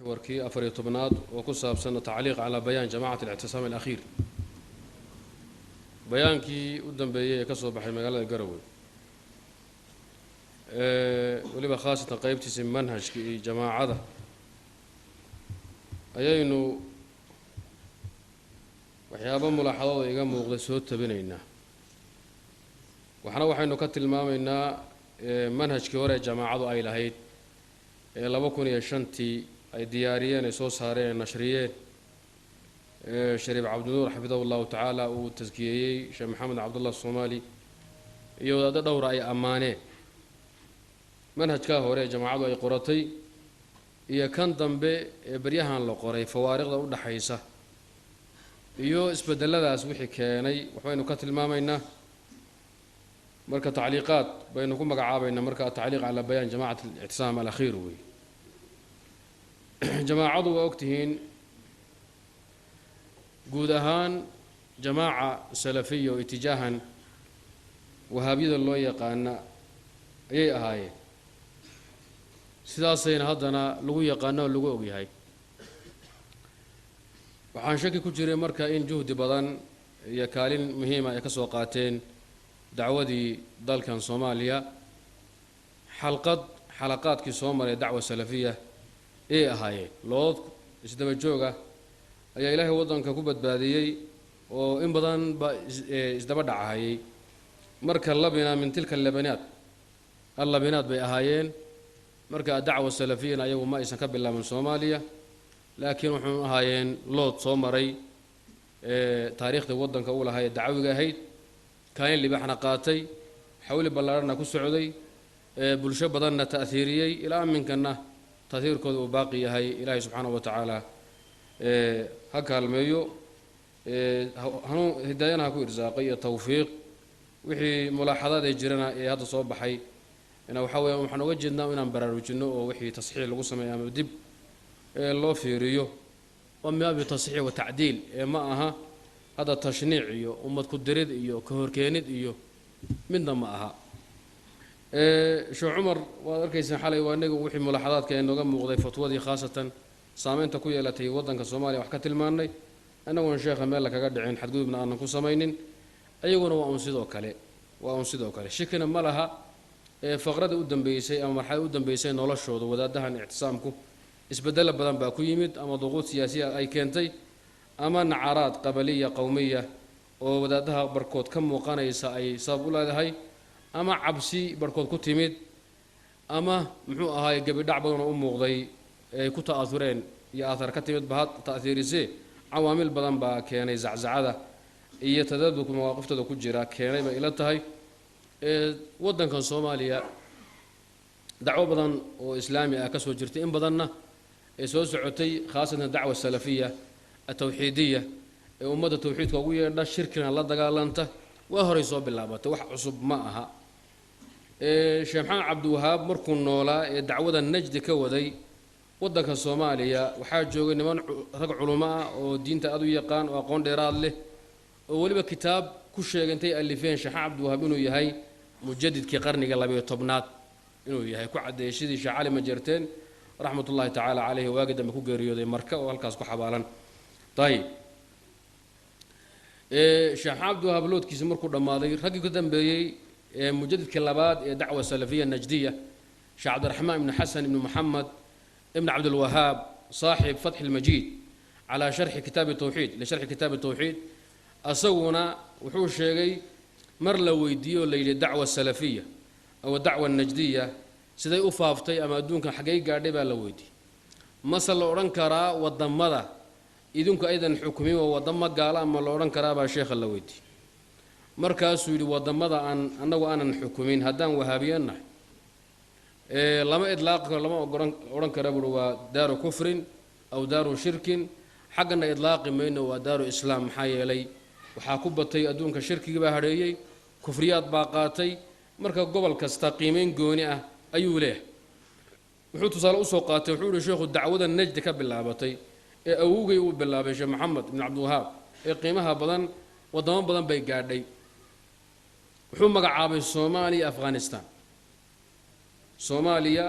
Mixwarkii 14aad oo ku saabsan atacliiq calaa bayaan jamacat alictisaam alakhiir, bayaankii u dambeeyey ee ka soo baxay magaalada Garowe, weliba khaasatan qeybtiisa manhajka iyo jamaacada ayaynu waxyaabo mulaaxadooda iga muuqda soo tabinaynaa. Waxna waxaynu ka tilmaamaynaa manhajkii hore ee jamaacadu ay lahayd ee 2005tii ay diyaariyeen, ay soo saareen, ay nashriyeen, Shariif Cabdinuur xafidahu llahu tacaala uu taskiyeeyey, Sheekh Maxamed Cabdullah Soomaali iyo wadaaddo dhowra ay ammaaneen. Manhajkaa hore ee jamaacadu ay qoratay iyo kan dambe ee beryahan la qoray, fawaariqda u dhaxaysa iyo isbedeladaas wixii keenay waxbaynu ka tilmaamaynaa. Marka tacliiqaad baynu ku magacaabaynaa. Marka atacliiq calaa bayaan jamacat alictisaam alakhiir wey. Jamaacadu waa ogtihiin, guud ahaan jamaaca salafiya oo itijaahan wahaabiyada loo yaqaana ayay ahaayeen, sidaasayna haddana lagu yaqaano oo lagu ogyahay. Waxaan shaki ku jiray marka in juhdi badan iyo kaalin muhiima ay ka soo qaateen dacwadii dalkan Soomaaliya. Xalqad xalaqaadkii soo maray dacwa salafiya ayay ahaayeen, lood isdaba jooga ayaa Ilaahay waddanka ku badbaadiyey oo in badan ba isdaba dhacahayay. Marka labina min tilka allabinaat allabinaat bay ahaayeen. Marka adacwa salafiyana ayagu ma aysan ka bilaabin Soomaaliya, laakiin wuxuu ahaayeen lood soo maray taariikhda waddanka u lahaa ee dacwiga ahayd, kaalin libaxna qaatay, xawli ballaarhna ku socday, bulsho badanna ta'hiiriyey, ilaa aminkanna ta'hiirkooda uu baaqi yahay. Ilaahay subxaanahu wa tacaala ha kaalmeeyo, hanuun hidaayana ha ku irsaaqay iyo tawfiiq. Wixii mulaaxadaad ee jirana ee hadda soo baxay waxaa weya waxaan oga jeednaa inaan baraarujinno oo wixii tasxiix lagu sameeyo ama dib loo fiiriyo, waa min baabi tasxiix wa tacdiil ee ma aha hadda tashniic iyo ummad ku dirid iyo ka horkeenid iyo midna ma aha. Sheekh Cumar waad arkaysaan xalay waa inaga wixii mulaaxadaadka ee nooga muuqday fatwadii khaasatan saameynta ku yeelatay waddanka Soomaaliya wax ka tilmaannay, annagoon sheekha meel kaga dhicin, xadgudubna aanan ku samaynin. Ayaguna waa un sidoo kale, waa un sidoo kale, shikina ma laha. Faqradii u dambeysay ama marxalada u dambeysay noloshooda wadaadahan ictisaamku isbedelo badan baa ku yimid, ama duquud siyaasiya ay keentay ama nacaraad qabaliya qowmiya oo wadaadaha barhkood ka muuqanaysa ay sabab u leedahay, ama cabsi barhkood ku timid, ama muxuu ahaay gebidhac badanoo u muuqday ay ku ta'aureen iyo aathar ka timid ba ha ta'hiirisee. Cawaamil badan baa keenay zaczacada iyo tadabubka mawaaqiftooda ku jira keenay bay ila tahay. Waddankan Soomaaliya dacwo badan oo islaami ah ka soo jirtay, in badanna ee soo socotay, khaasatan dacwa salafiya atawxiidiya ee ummadda tawxiidka ugu yeedha, shirkina la dagaalanta, waa horay soo bilaabatay, wax cusub ma aha. Sheekh Maxamed Cabdiwahaab markuu noolaa ee dacwada Najdi ka waday waddanka Soomaaliya, waxaa joogay niman rag culimo ah oo diinta aad u yaqaan oo aqoon dheeraad leh, oo weliba kitaab ku sheegay intay alifeen Sheekh Maxamed Cabdiwahaab inuu yahay mujadidkii qarniga 12aad inuu yahay, ku caddeeyay sidii Sheekh Cali Majerteen raxmat ullahi tacaala caleyhi, waagii dambe ku geeriyooday Marka oo halkaas ku xabaalan. Ayib, Sheekh Maxamed Cabdiwahaab loodkiisa markuu dhammaaday, raggii ka dambeeyey ee mujadidkii labaad ee dacwa salafiya najdiya, Sheekh Cabdiraxmaan ibnu Xasan ibnu Moxamed ibn Cabdilwahaab, saaxib Fatxi lmajiid calaa sharxi kitaabi tawxiid, lisharxi kitaabi tawxiid, asaguna wuxuu sheegay mar la weydiiye oo la yidhi dacwa salafiya aw dacwa najdiya siday u faaftay ama adduunkan xaggay gaadhay baa la weydiiyey, mase la odhan karaa wadamada idinku aydan xukumin oo wadamo gaala ama la odhan karaabaa sheekha la weydiiyey. Markaasuu yidhi wadamada aan annagu aanan xukumin haddaan wahaabiyannahay lama idlaaqi karo, lama odhan kara buui waa daaru kufrin aw daaru shirkin, xaggana idlaaqi mayno waa daaru islaam. Maxaa yeelay waxaa ku batay adduunka shirkigii baa hadheeyey, kufriyaad baa qaatay, marka gobol kasta qiimeyn gooni ah ayuu leeyahay. Wuxuu tusaale usoo qaatay, wuxuu yihi sheekhu dacwada Najdi ka bilaabatay ee awowgay uu bilaabay Sheekh Maxamed ibn Cabdiwahaab ee qiimaha badan waddamo badan bay gaadhay. Wuxuu magacaabay Soomaaliya, Afghanistan. Soomaaliya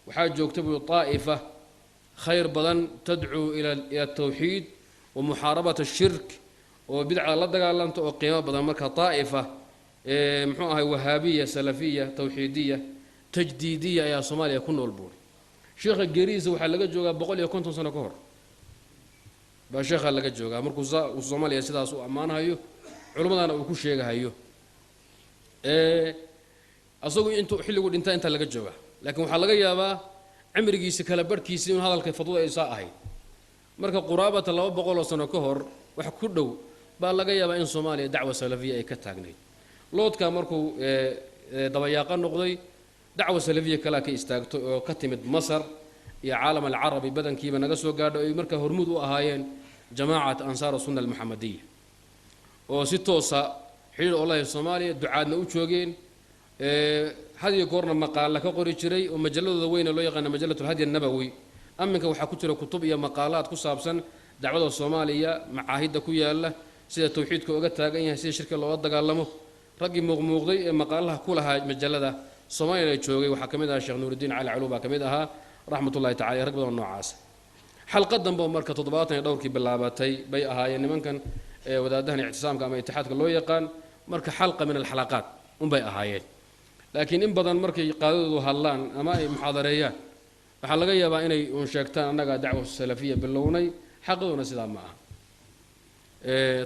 waxaa joogta bui daa'ifa Khayr badan, tadcuu ila atawxiid wa muxaarabat ashirk, oo bidcada la dagaalanto oo qiimo badan. Marka daa'ifa muxuu ahay wahaabiya salafiya tawxiidiya tajdiidiya ayaa Soomaaliya ku nool buuri. Sheekha geerihiisa waxaa laga joogaa 150 sano ka hor baa sheekha laga joogaa, markuu Soomaaliya sidaas u ammaanhayo, culimmadana uu ku sheegahayo. Asagu intuu xilligu dhintaa intaa laga joogaa, laakiin waxaa laga yaabaa cimrigiisi kala barhkiisi in hadalka fadwada ay saa ahayd. Marka quraabata 200 oo sano ka hor wax ku dhow baa laga yaabaa in Soomaaliya dacwa salafiya ay ka taagnayd. Loodka markuu dabayaaqa noqday, dacwa salafiya kalaa ka istaagtay oo ka timid Masar iyo caalam alcarabi badankiiba naga soo gaadho, ay markaa hormuud u ahaayeen jamaacat ansaar sunna almuxamadiya, oo si toosa xidhiir olahi Soomaaliya ducaadna u joogeen, had iyo goorna maqaala ka qori jiray, oo majalladooda weyne loo yaqaana majallat alhadyi annabawi. Aminka waxaa ku jira kutub iyo maqaalaad ku saabsan dacwada Soomaaliya, macaahidda ku yaala, sida tawxiidka oga taagan yahay, sida shirka loola dagaalamo. Raggii muuqmuuqday ee maqaalaha ku lahaa majalada Soomaaliyana joogay waxaa ka mid ahaa Sheekh Nuurudiin Cali Caluw baa ka mid ahaa, raxmatullahi tacala, rag badan oo noocaasa. Xalqad dambe oo marka 70 iyo dhowrkii bilaabatay bay ahaayeen nimankan wadaadahan ictisaamka ama itixaadka loo yaqaan. Marka xalqa min alxalaqaat unbay ahaayeen, laakiin in badan markay qaadadoodu hadlaan ama ay muxaadareeyaan waxaa laga yaabaa inay uun sheegtaan annagaa dacwa salafiya bilownay. Xaqaduna sidaa ma aha.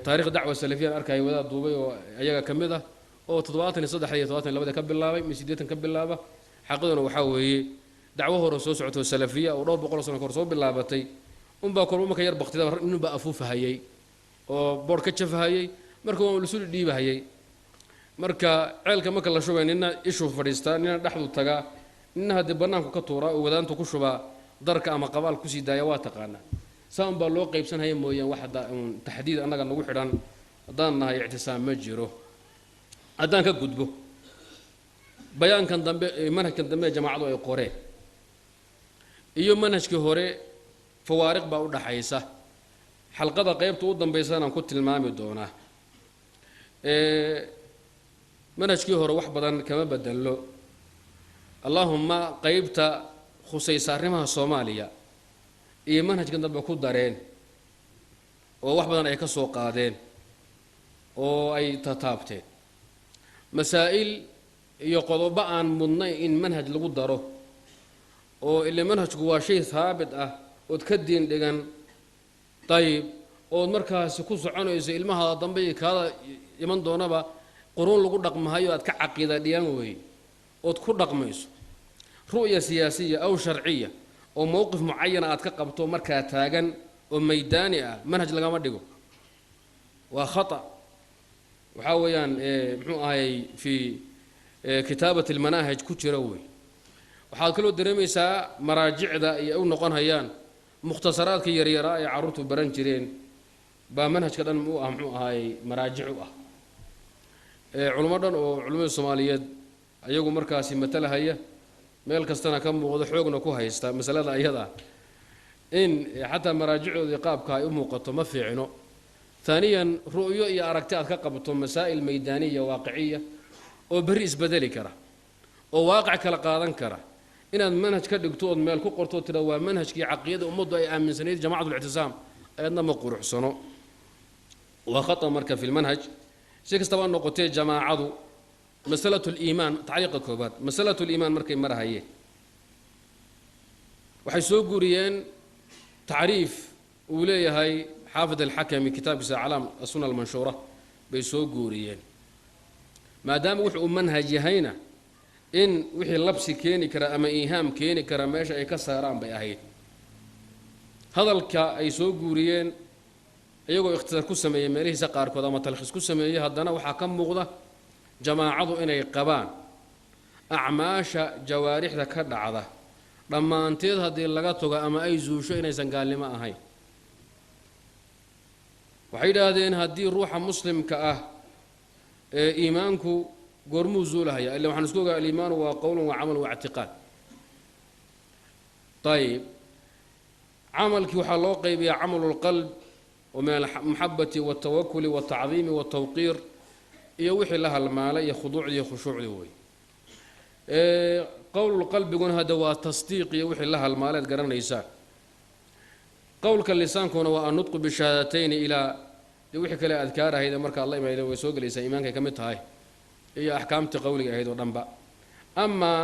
Taarikh dacwa salafiyaan arkaya wadaad duubay oo ayaga ka mid ah oo 73 iyo 72 ka bilaabay mi 80 ka bilaaba. Xaqaduna waxaa weeye dacwo hore soo socotoo salafiya oo dhowr boqol sano kahor soo bilaabatay unbaa kolba marka yar baktidaba ninbaa afuufahayey oo boor ka jafahayey, marka waa lasulu dhiibahayey. Marka ceelka marka la shubay, nina ishuu fadhiistaa, nina dhexdu tagaa, nina haddii bannaanku ka tuuraa oo wadaantu ku shubaa darka ama qabaal kusii daaya, waa taqaanaa. Saa unbaa loo qaybsanhaya mooyaan wax uun taxdiid annaga nagu xidhan haddaan nahay ictisaam ma jiro. Haddaan ka gudbo bayaankan dambe, manhajkan dambe ee jamaacadu ay qoreen iyo manhajkii hore, fawaariq baa u dhaxaysa. Xalqada qaybta u dambaysanaan ku tilmaami doonaa. Manhajkii hore wax badan kama bedello, allaahumma qaybta khusaysa arrimaha Soomaaliya iyo manhajkan dambe ku dareen oo wax badan ay ka soo qaadeen oo ay tataabteen masaa'il iyo qodobo aan mudnayn in manhaj lagu daro, oo ile manhajku waa shay haabit ah ood ka diin dhigan, dayib, ood markaasi ku soconayso ilmahaada dambe iyo kaada iman doonaba, quruun lagu dhaqmahayo aad ka caqiida dhigan weeye ood ku dhaqmayso. Ru'ya siyaasiya aw sharciya oo mowqif mucayana aad ka qabto markaa taagan oo maydaani ah manhaj lagama dhigo, waa khata. Waxaa weeyaan muxuu ahayy fii kitaabati almanaahij ku jira wey. Waxaad kaloo dareemaysaa maraajicda iyo u noqon hayaan mukhtasaraadka yaryaraa ay carruurtu baran jireen baa manhajka dhan u ah muxuu ahaayey maraajic u ah. Culimo dhan oo culimmada Soomaaliyeed ayagu markaasi matalahaya, meel kastana ka muuqdo, xoogna ku haysta masalada ayada, in xataa maraajicoodii qaabka ay u muuqato ma fiicno. Haaniyan, ru'yo iyo aragti aad ka qabto masaa'il maydaaniya waaqiciya oo berri isbedeli kara oo waaqic kala qaadan kara inaad manhaj ka dhigto ood meel ku qorto oo tira waa manhajkii caqiidada ummaddu ay aaminsanayd jamaacat ulictisaam, ayadna ma quruxsano, waa khata marka fi lmanhaj. Si kastaba noqotee, jamaacadu masalatu liimaan, tacliiqa koobaad, masalatu liimaan markay marahayeen waxay soo guuriyeen tacriif uu leeyahay Xaafid Alxakami kitaabkiisa Aclaam asuna almanshuura bay soo guuriyeen, maadaama wuxu uu manhaj yahayna in wixii labsi keeni kara ama iihaam keeni kara meesha ay ka saaraan bay ahayd. Hadalka ay soo guuriyeen iyagoo ikhtisaar ku sameeyey meelihiisa qaarkood ama talkhiis ku sameeyey, haddana waxaa ka muuqda jamaacadu inay qabaan acmaasha jawaarixda ka dhacda dhammaanteed haddii laga tago ama ay zuusho inaysan gaalnimo ahayn. Waxay yidhaahdeen haddii ruuxa muslimka ah ee iimaanku goormuu zuulahaya, illa waxaan isku ogaa aliimaanu waa qowlun wa camal wa ictiqaad. Ayib, camalkii waxaa loo qaybiyaa camalu lqalb oo min almaxabati waltawakuli waltacdiimi waltawqiir iyo wixii la halmaalay iyo khuduucdii iyo khushuucdii wey. Qowlulqalbiguna hadda waa tasdiiq iyo wixii la halmaaleed garanaysaan. Qowlka lisaankuna waa annutqu bishahadatayni ilaa dee wixii kale adkaar ahayd ee markaad la imayda way soo gelaysaa, iimaankay ka mid tahay iyo axkaamtii qowliga ahayd oo dhanba. Amaa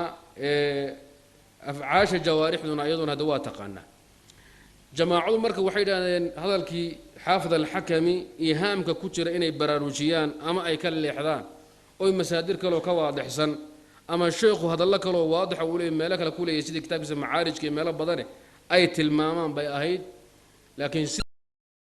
afcaasha jawaarixduna iyaduna hadda waa taqaanaa. Jamaacadu marka waxay idhahdeen hadalkii Xaafid Alxakami ihaamka ku jira inay baraarujiyaan ama ay ka leexdaan oy masaadir kaloo ka waadixsan ama sheekhu hadallo kaloo waadixa uu leeyay meelo kale ku leeyay, sidii kitaabkiisa Macaarijka iyo meelo badane ay tilmaamaan bay ahayd, laakiin si